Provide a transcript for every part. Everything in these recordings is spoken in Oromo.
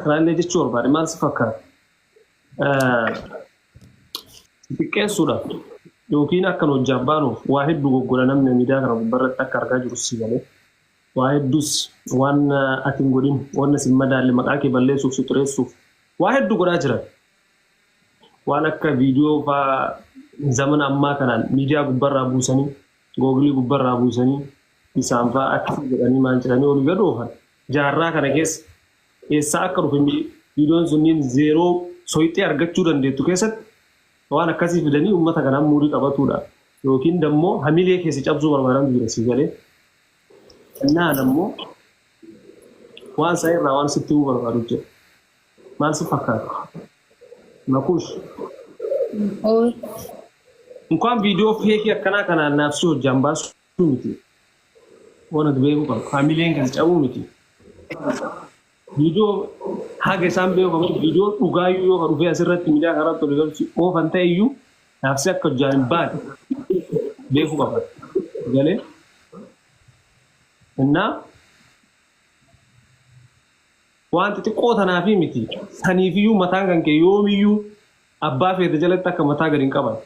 Kanaallee jechuu barbaade maal si fakkaata? Xiqqeessuudhaaf yookiin akka nu hojjaan baanuuf waa hedduu goggodha namni miidiyaa kana gubbarratti akka argaa jiru si galee. Waa hedduus waan ati hin godhin, waan si hin madaalle maqaa kee balleessuuf si xureessuuf waa hedduu godhaa jiran. Waan akka viidiyoo fa'aa zamana ammaa kanaan miidiyaa gubbarraa buusanii, googilii gubbarraa buusanii isaan fa'aa akkasii jedhanii maal jedhanii olii gad oofan. Jaarraa kana keessa eessaa akka dhufe viidiyoon sunniin zeeroo soyxee argachuu dandeettu keessatti waan akkasii fidanii uummata kanaan muurii qabatuudha. Yookiin dammoo hamilee keessa cabsuu barbaadantu jira sii galee. Naan ammoo waan isaa irraa waan sitti himuu barbaadu jira. Maal si fakkaata? Makuush. Ooy. Inkaan viidiyoo feekii akkanaa kanaan naaf si hojjaan baasuu miti. Waan ati beekuu qabdu. Hamileen kan cabuu miti. Viidiyoo haga isaan beeku qaban viidiyoo dhugaayyuu yoo ka dhufee asirratti miidiyaa kanarratti ol galchu oofan ta'e iyyuu naaf si akka hojjaan hin baane beekuu qaban. Galee? Innaa waan xixiqqoo tanaafi miti. Saniifiyyuu mataan kan kee yoomiyyuu abbaa feete jalatti akka mataa gadi hin qaban.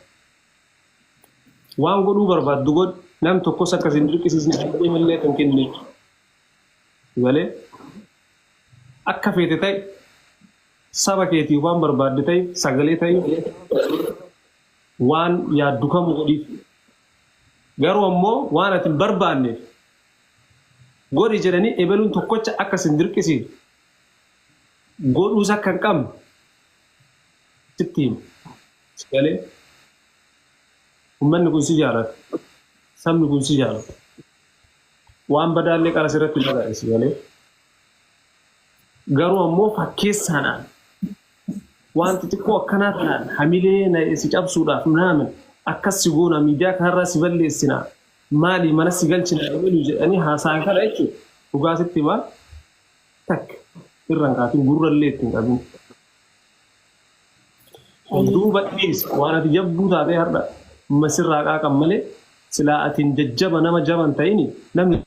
Waan godhuu barbaaddu godhi. Nam tokkos akka sin dirqisiisne illee kan kenne. Galee? Akka feete ta'i. Saba keetiif waan barbaadde ta'i. Sagalee ta'i. Waan yaaddu kamuu godhiif. Garuu ammoo waan ati hin barbaanneef godhi jedhanii ebeluun tokkocha akka sin dirqisiifne godhuus akka hin qabne sitti hima. Si galee? Uummanni kun si jaalata. Sabni kun si jaalata. Waan badaallee qara sirratti hin agarre si galee. Garuu ammoo fakkeessaadhaan waan xixiqqoo akkanaa kanaan hamilee na si cabsuudhaaf naamin akkas si goona miidiyaa kanarraa si balleessina maali mana si galchina ebaluu jedhanii haasa'an kana jechuudha. Dhugaa sitti himaa takka irra hin kaasin gurrallee itti hin qabin. Of duuba dhiisi waan ati jabduu taatee har'a masirraa qaaqan malee silaa atiin jajjaba nama jaban ta'ini namni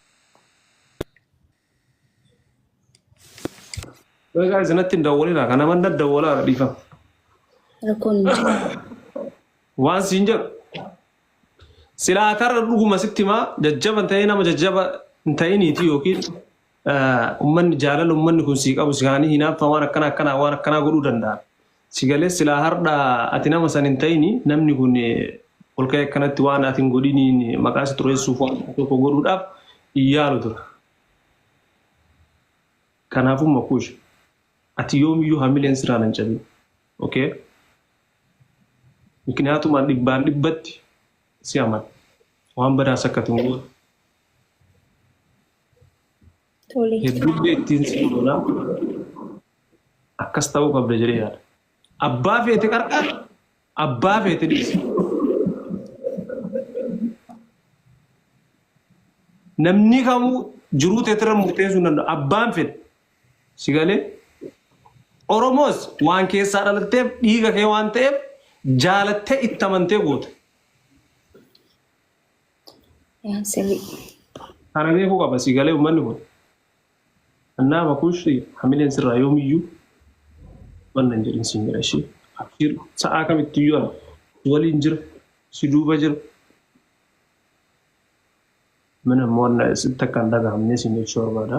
Egaa isinatti hin dawwalinaa kana manna dawwalaa dhiifama. Rakkoon hin jiru. Waan siin jedhu silaa tarra dhuguma sitti himaa jajjaba hin ta'in nama jajjaba hin ta'iniiti yookiin ummanni jaalala ummanni kun sii qabu si kaanii hinaaffaa waan akkanaa akkanaa waan akkanaa godhuu danda'a. Si galee silaa hardha ati nama san hin ta'ini namni kun ol ka'ee akkanatti waan ati hin godhiniin maqaa si xureessuuf waan tokko godhuudhaaf hin yaalu ture. Kanaafuu Makuush ati yoomiyyuu hamileen sirraan hin cabin. Okay? Mikniyaatumaan dhibbaan dhibbatti si amana. Waan badaas akka ati hin goone. Tole. Hedduullee ittiin si boona. Akkas ta'uu qabda jedhee yaada. Abbaa feete qarqaar, abbaa feete dhiisi. Namni kamuu jiruu teetirra murteessuu hin danda'u. Abbaan fedhe. Si galee? Oromoos waan keessaa dhalatteef dhiiga kee waan ta'eef jaalattee itti amantee goota. Yaa sirrii. Kana beekuu qaba si galee uummanni kun. Annaa makuush hamileen sirraa yoomiyyuu wannan jedhin siin jedha ishee. Abshiir sa'aa kamittiyyuu ani si waliin jira si duuba jira. Mana immoo wanna sitti akka hin dhagahamne siin jechuu barbaada.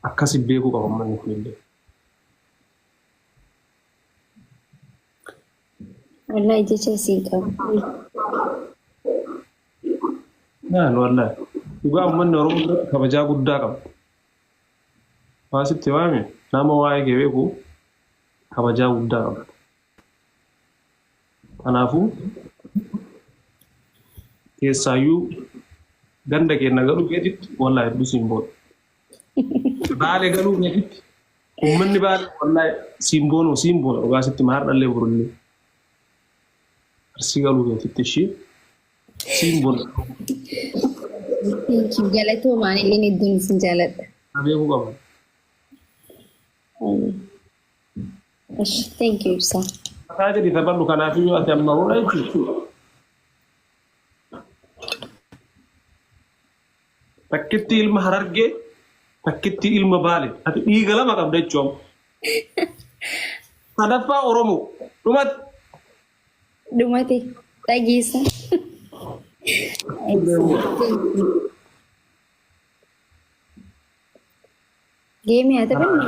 Akkasi beekuu qaba uummanni kunillee. Wallahi jecha sii qabu. Naan wallahi. Dhugaa uummanni Oromoo biratti kabajaa guddaa qaba. Waa sitti waame nama waa'ee kee beeku kabajaa guddaa qaba. Kanaafuu keessaayyuu ganda keenya galuu keetitti wallahi hedduu siin boona. Baale galuu keetitti uummanni Baalee wallahi siin boonu siin boona dhugaa sitti maar dhallee borullee. Arsii galuu keetitti ishii siin boona. Thank you. Galatoomaan illee hedduun isin jaaladha. Beekuu qaba. Esh, thank you Ibsaa. Mataa jedhi taphadhu kanaafiyyuu ati amma roodha jechuudha. Takkitti ilma Harargee, takkitti ilma Baale. Ati dhiiga lama qabda jechuun. Sadaffaa Oromoo. Dhumatti. Dhumate dhageessa. Geemii haa taphannu.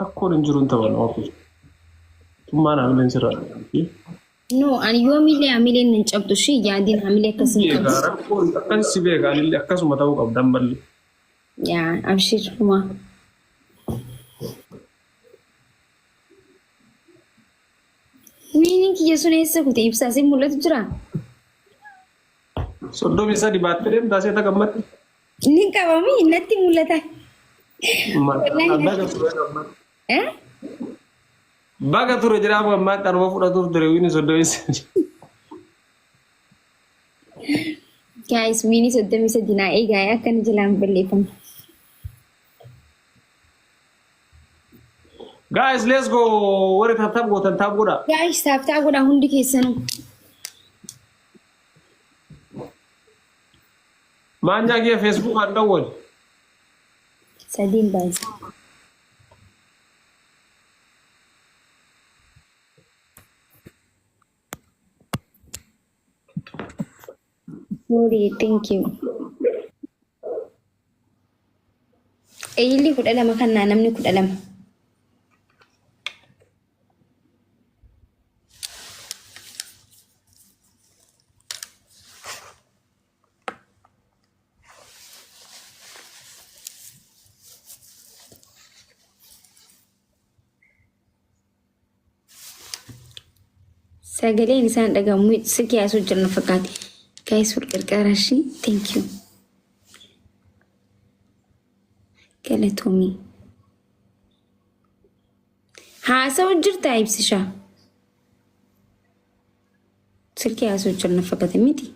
Rakkoon hin jiru hin taphannu. Okay. Tummaan hamileen sirraa. No, ani yoomillee hamileen hin cabdu ishee yaadiin hamilee akkasii hin qabdu. Rakkoon akkas si beeka anillee akkasuma ta'uu qabda ammallee. Yaa abshir humaa. Wiiniin kiyya sun eessa kute ibsaa sin mul'atu jira? 33 baattee deemtaa seeta gammatti. Inni hin qabami natti mul'ata. Baga ture gammatti. Eh? Baga ture jedhaa gammaatti anuma fudhatuuf ture wiini 33. Guys, wiinii 33 naa eegaa akka inni jalaan balleeffamu. Guys, let's go. Warri tap tap gootan tap godhaa. Guys, tap tap godhaa hundi keessanuu. Maanyaa kee Facebook aan dawwali. Sadiin baay'isa. Sorry, thank you. Eeyilli 12 kannaa namni 12. Sagaleen isaan dhagahamu silkii haasuu jiran fakkaate. Guys, wal gargaaraa ishii. Thank you. Galatoomii. Haasa'u jirtaa ibsishaa? Silkii haasuu jiran fakkaate miti.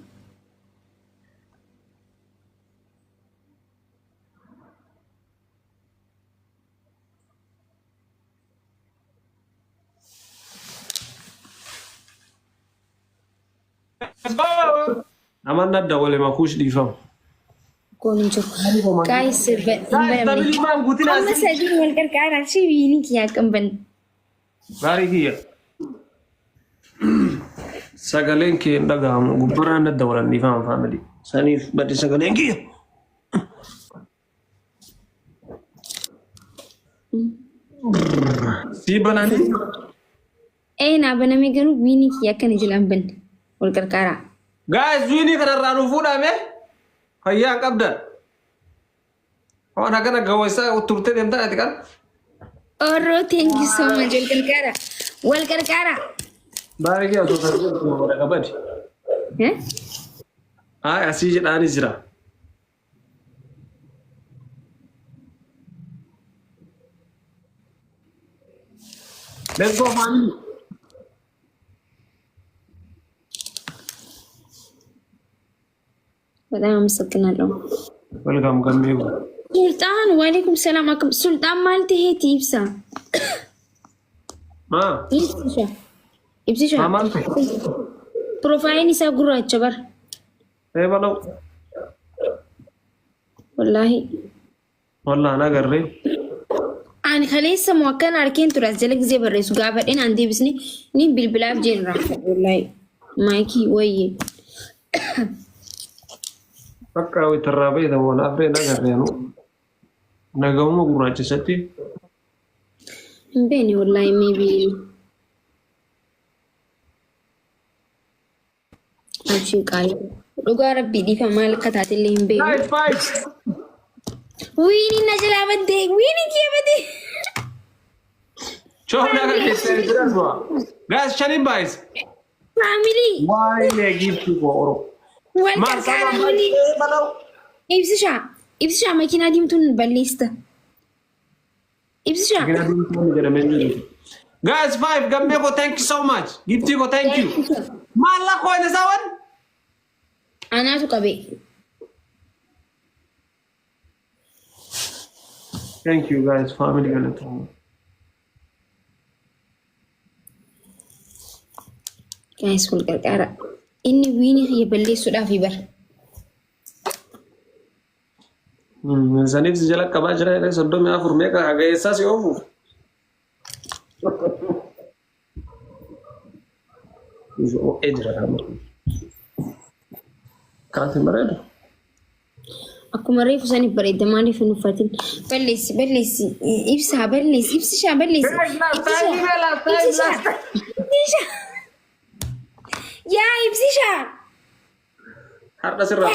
Namaan adda wale makuush dhiifama. Koon hin jiru. Guys, hin banamne. Double maan guutin Amma asii. sadiin wal gargaaraa ishii wiinii kiyyaa akka hin banne. Gaarii kiyya. Sagaleen kee hin dhagahamu. Gubbarraan adda walan dhiifama family. Saniif badde sagaleen kiyya. Sii bananii. Ee naa banamee garuu wiinii kiyya akka inni jalaan banne wal gargaaraa. Guys, wiinii kanarraa nu fuudhame fayyaa hin qabdan. Waan hagana gawweessaa turtee deemtan ati kan. Orroo thank you so much wal gargaaraa. Wal gargaaraa. Baay'ee kee osoo kan godha qabadi. Eh? Haa asii jedhaanis jira. Let's go family. በጣም አመሰግናለሁ። Welcome gammee. ሱልጣን ዋሌኩም ሰላም akkam ሱልጣን maal ta'eeti ibsa? Maa? Ibsisha. Ibsisha. Maa maal ta'e? Piroofaayiliin isaa gurraacha bara. Ee balau. Wallaahi. Wallah na agarree. Ani kaleessa moo akkana arkeen ture as jala gisee barreessu gaafadheen aan deebisne ni bilbilaaf jeen raafadhe wallaahi. Maayikii wayyee. Bakka witarraa beekta waan afreen agarree anu. Nagahuma gurraachisatti. Hin beekne wallaahi maybe. Abshii qaalii. Dhugaa rabbii dhiifa maal akka taatellee hin beeknu. Five five. Wiini na jalaa baddee wiini kiyya baddee. Choofni akka keessan jiran du'a. Guys, shaniin baay'is. Family Waa'ee giiftii koo oro. wal Maal gargaara sababa hundi. balau. Ibsishaa ibsishaa makiinaa diimtuun balleessita. Ibsishaa. Makiinaa diimtuu jedhamee jiru. Guys, five gammee koo thank you so much. Giiftii koo thank you. Maal lakkoo inni isaa Anaatu qabee. Thank you guys, family galatoomuu. Guys wal gargaara. Inni wiini kiyya balleessuudhaaf bara. Saniif si jala qabaa jira jedhee 34 meeqa haga eessaa si oofuuf? Ho'ee jira qaama. Kanatti hin bareedu? Akkuma reefu saniif bareedda maaliif hin uffatin? Balleessi balleessi ibsaa balleessi ibsishaa balleessi. Ibsishaa ibsishaa ibsishaa. Yaa ibsishaa. Har'a sirraa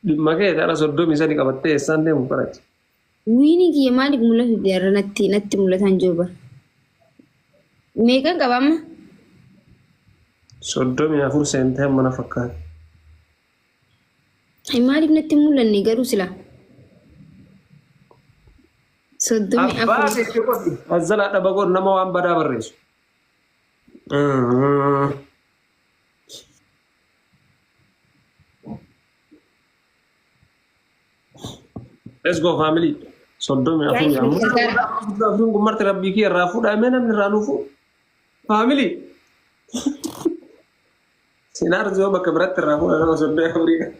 dhimma kee har'a 33 qabattee eessaan deemu qarati. Wiini kiyya maaliif mul'atu har'a natti mul'ataan jiru bara. Meeqan qaba amma? 34 seentee amma na fakkaata. Maaliif natti hin mul'anne garuu sila? 34. Abbaa itti godhi. Azzalaa dhaba godhu nama waan badaa barreessu. Let's go family. 34 Guys, ammoo. gargaara. Afuriin kun marti rabbii kiyya irraa fuudhaa mee namni irraa nuufu. Family. Sinaar yoo bakka biratti irraa fuudha nama 34.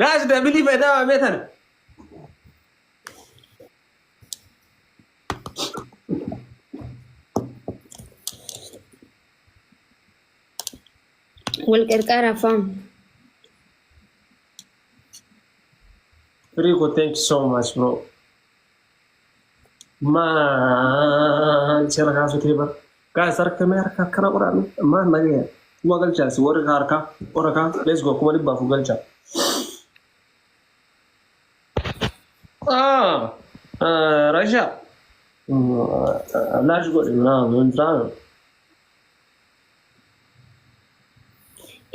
Guys, double fayyadamaa mee tana. Wal qarqaaraa faam. Rico, thank you so much, bro. Maal seera kaasuu ta'e bara. Guys, harka mee harka akkana godhaa maal nagaya. Kuma galchaa si warri harkaa warra kaa let's go 400,000 galchaa. Ah, Rasha. Laash godhe naa hin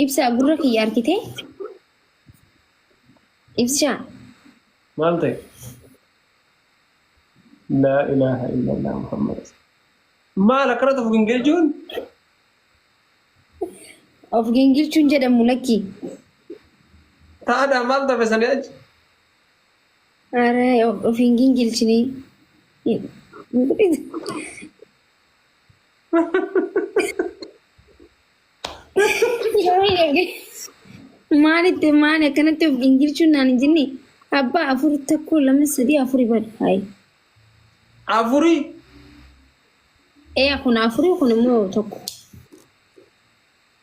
Ibsaa gurra kiyya harkitee? Ibsishaa. Maal ta'e? Laa ilaaha illallah Muhammad. Maal akkana ta'uuf gingilchuun? Of gingilchuun jedhamu lakki. Taadhaa maal tafe sanii achi? Ara of hin gingilchinii. Maalitti maali akkanatti of gingilchuun naan hin jenne abbaa afur tokko lama sadii afuri bari hayi. Afurii. Ee kun afurii kun immoo tokko.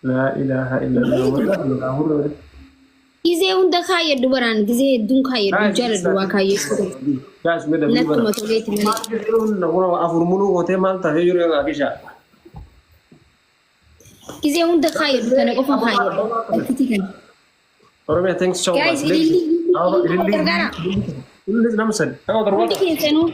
Laa ilaaha illallah. Wallahi afur. Gizee hunda kaayyadhu baraan gizee hedduun kaayyadhu jaaladhu waa kaayyachuu. Guys, mee double Nattuma bara. toleeti malee. Afur muluu gootee maal tafee jiru egaa kisha. Gizee hunda kaayyadhu tana qofa kaayyadhu. Akkiti kana. Oromiyaa, thanks so Guys, much. ililli ililli gargaara. Ililli nama sadi. Nama torba. Hundi keessanuu.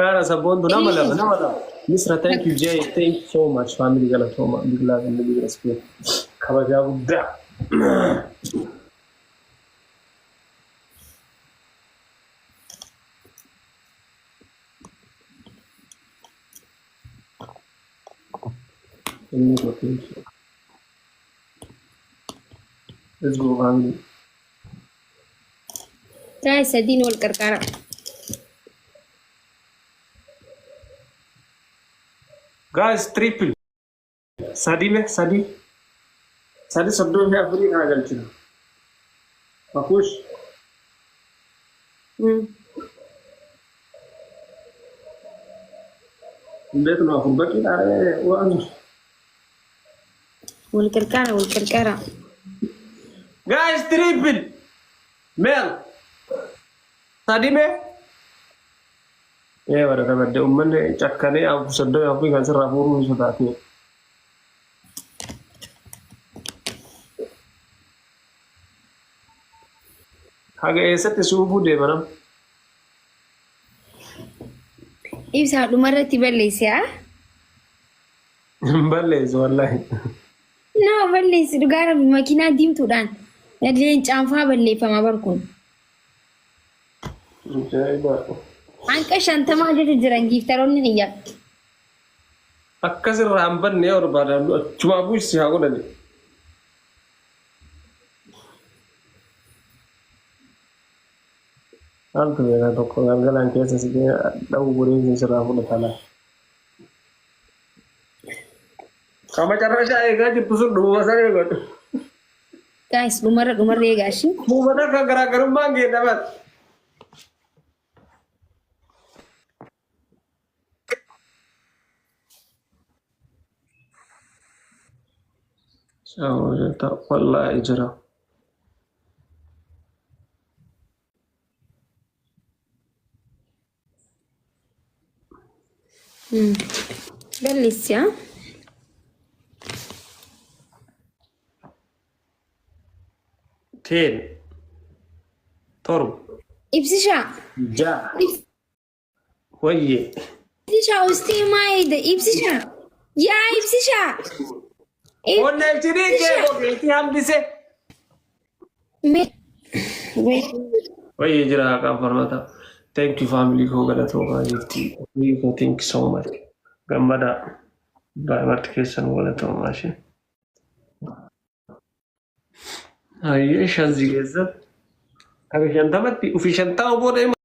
Ara sabboontu nama lama nama lama. Misra, thank you Jay, thank you so much family galatooma big love and big respect. Kabajaa guddaa. Inni koo thank you. Let's go family. Guys, sadiin wal qarqaara. Guys, triple. Sadi me, sadi. Sadi 34 kana galchina. Makush. Hin beeknu afur baqiidha waan. Wal qarqaara wal qarqaara. Guys, triple. Mel. Sadi me. Ee bara dabadde uummanni cakkanee afur 34 kan sirraa fuudhuu sodaate. Haga eessatti suufuu deema nama? Ibsaa dhumarratti balleessi haa? Hin balleessu wallahi. No balleessi dhugaa rabbi makiinaa diimtuudhaan leencaan faa balleeffama bar kun. Ajaa'iba. Hanqa 50 jecha jiran giiftaroonni kiyya. Akkasirraa hin banne yoo barbaadan achumaa buusi haa godhani. Maaltu beekaa tokko galgalaan keessa si dha'uu godhee sirraa fudhata laa. Kama carrashaa eegaa jirtu sun dhumuma sana eegadhu. Guys, dhumarra dhumarra eegaa ishii. Dhumuma takka garaagarummaan geeddaman. Wallaahi jira. Balleessi haa. 10, 7, Ibsishaa. 6, wayye. Ibsishaa ustee maayida ibsishaa. Yaa ibsishaa. Onnee ibsinii kee gogeetti hambise. Mee. Wayye jira haqaan falmata. Thank you, family koo, galatoomaa jirti. Family koo, thank you so much. Gammadaa. Baay'ee marti keessan galatoomaa ishee. Hayyee, shanzi keessa. Haga 50tti ofii 50 booda.